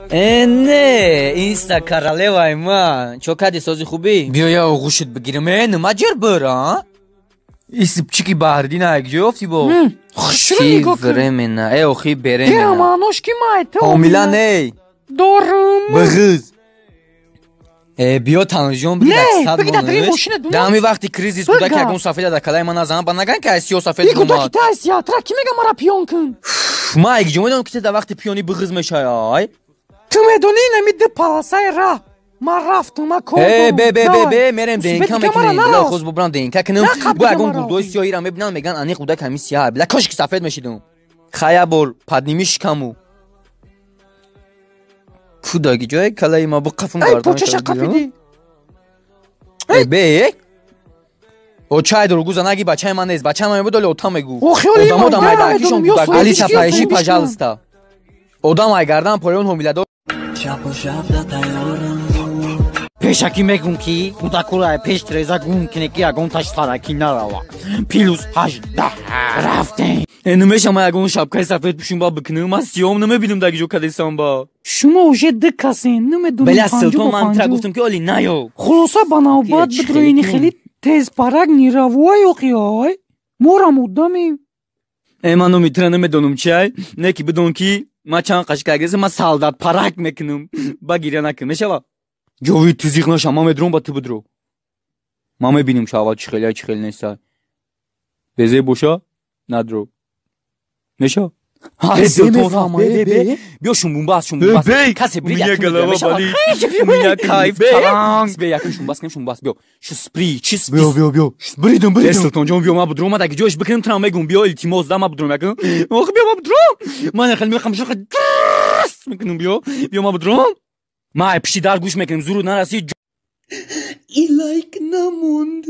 Э не, инста королеваи ман. Чо кади сози хубӣ? Биё я оғӯшат бигирам. Э, нума ҷер бир, а? Исипчики баҳридина як ҷо ёфтӣ бо? Хушрӯ нигоҳ кун. Времена. Э, охи беремена. Э, маънош ки май ту. Ҳомила не. Дорум. Бигиз. Э, биё танҷон бигир Не, сад бигир дар монаш. мошина дунам. Дар ҳамин вақти кризис Бигир. кӯдаки ягон сафеда дар калаи ман назан, ба наган ки аз сиё сафед И кӯдаки омад. та сия, тра ки мега мара пиён кун? Ман як ҷо медонам ки ту дар вақти пиёнӣ биғиз мешавӣ, ай. Ту медонӣ инами ду полосаи раҳ. Ман рафтум, ман кор Э, дорум. бе бе бе Давай. бе, мерем Субе ДНК дига мара мекунем. Била нарас. хоз бубрам ДНК кунем. На қаб Бо дига ягон мара гурдои охи. сиёҳиро мебинам, меган аниқ кӯдак ҳамин сиёҳ. Била кошки сафед мешидум. Хая бор, подними шикаму. Кӯдаки ҷое калаи ма бу қафум Эй, гардон почаша шуда. қапидӣ. Э, бе. О чай дургуза наги бачаи ман нест. Бачаи ман мебуд, оли ота мегу. О, хиёли Одамо ман да дар майдакишон медонам, ё кӯдак. соҳиби Алиса, чӣ, ё поищи, соҳиби чӣ. пожалуйста. Одам ай гардан поён ҳомиладор. Пешакӣ мегум ки кӯдакура пеш треза гум кине ки ягон таш саракӣ нарава. Плюс 18. Рафтем. Э, намеша ман ягон шапкаи сафед пӯшум ба бикунам. Ман сиём намебинам дар ҷо кадесам ба. Шумо уже ду касен, намедонам Бела панҷу Султон бо ман тра панҷу. гуфтам ки оли наё. Хулоса ба навбат Ки бидроини хеле хеле тез парак ниравой охи ай. Морам одамем. Э, ман номи тра намедонам чай. Не ки бидон ки ман чанд қашка гирифтам, ман солдат парак мекунам. Ба гиря накун, мешава? Ҷови ту зиқ наша, ман медурам ба ту бидро. Ман мебинам ша аввал чӣ хеле, чӣ хеле неста. Безе боша, надро. Меша? Ҳай, Султон, бе, бе, биё шумбумбас, шумбумбас. Касе бри якум медурам, мешава? У меня кайф, таранг. Бе, якум шумбас, кунем шумбас, биё. Шу спри, чи спри? Биё, биё, биё. Бридум, Э, бридум. Султонҷон, биё, ман будром, ман даги ҷош бикунам, трам мегум, биё, илтимос, да, ман будром якум. Ох, биё, ман будром. Ман хеле мехам шуха дас мекунам, биё. Биё, ман будром. Ман ай пишти дар гӯш мекунам, зуруд нараси. И лайк намонд.